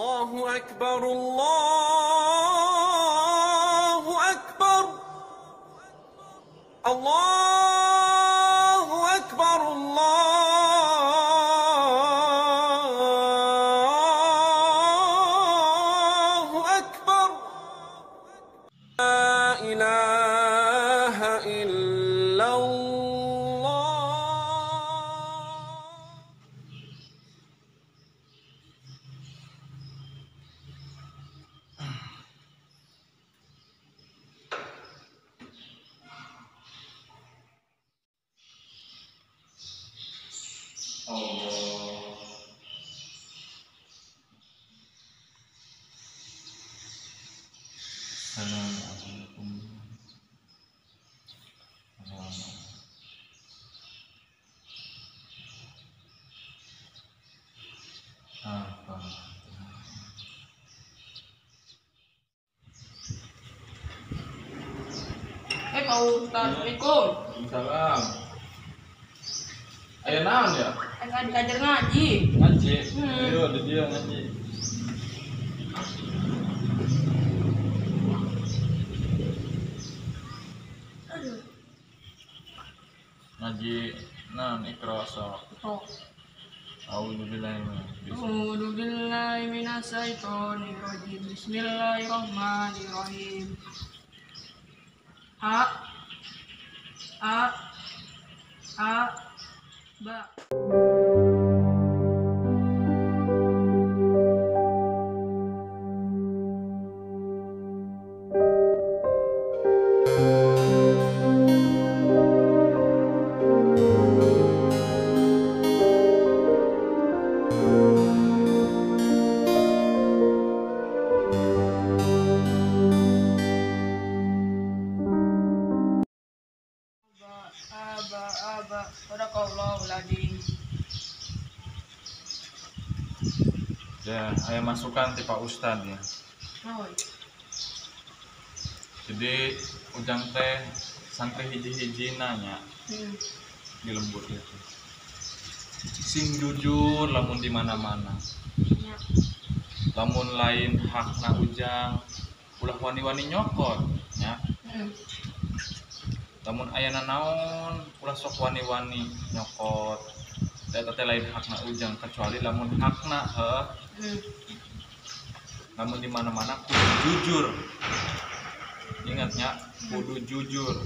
Allahu akbar, Allahu akbar, Allahu akbar, Allahu akbar. La ilaha illallah. Allah. Assalamualaikum. Apa? Pak Ustaz, Assalamualaikum. Waalaikumsalam. Ayo naon ya? Ayo diajar ngaji. Ngaji. Ayo di dia ngaji. Aduh. Ngaji naon Iqra sok. Oh. A'udzu billahi minasyaitonir rajim. Bismillahirrahmanirrahim. A A A Ba. Aba aba sadaqallahul adzim. Ya, ayo masukan ti Pak Ustad ya. Oh. Jadi ujang teh santri hiji-hiji nanya di lembur itu. Sing jujur lamun di mana-mana. Ya. Lamun lain hakna ujang ulah wani-wani nyokot ya. Lamun ayana naon ulah sok wani-wani nyokot. Eta teh lain hakna ujang kecuali lamun hakna heuh. Lamun di mana-mana kudu jujur. Ingatnya kudu jujur.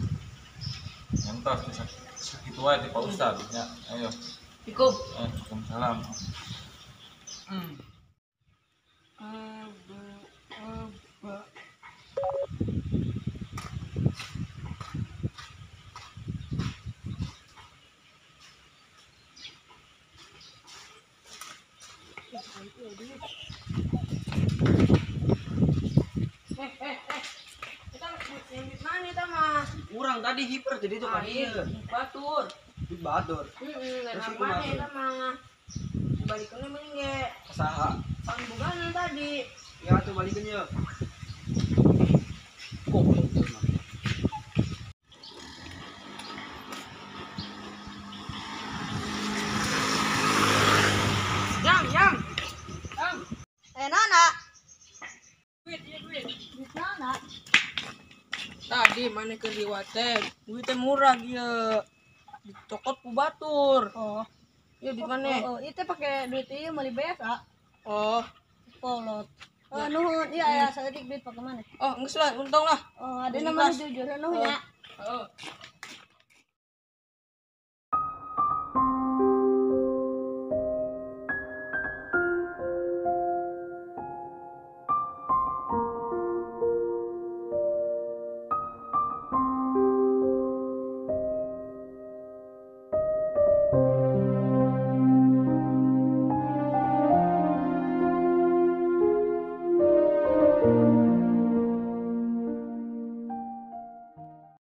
Nyantos sakitu wae ti Pak Ustad nya. Ayo. Assalamualaikum. Waalaikumsalam. Aba aba. Kita mana itu mah? Kurang tadi hiper jadi itu kan iya. Batur. Batur. Terus mana itu mah? Balikannya mending ge. Saha? Pangbugan tadi. Ya tuh balikan ya. Goblok mah. Yang, yang. Yang. Nana. Duit, iya duit. Duit nana. Tadi mana ke diwate, duitnya murah dia. Dicokot ku batur. Oh. Iya di mana? Oh, itu pakai duit ieu meuli beas, ah. Oh, Kolot. Oh, nuhun. Iya ya, saeutik duit pakai mana? Oh, geus lah, untung lah. Oh, ada nama jujur nuhun ya. Heeh.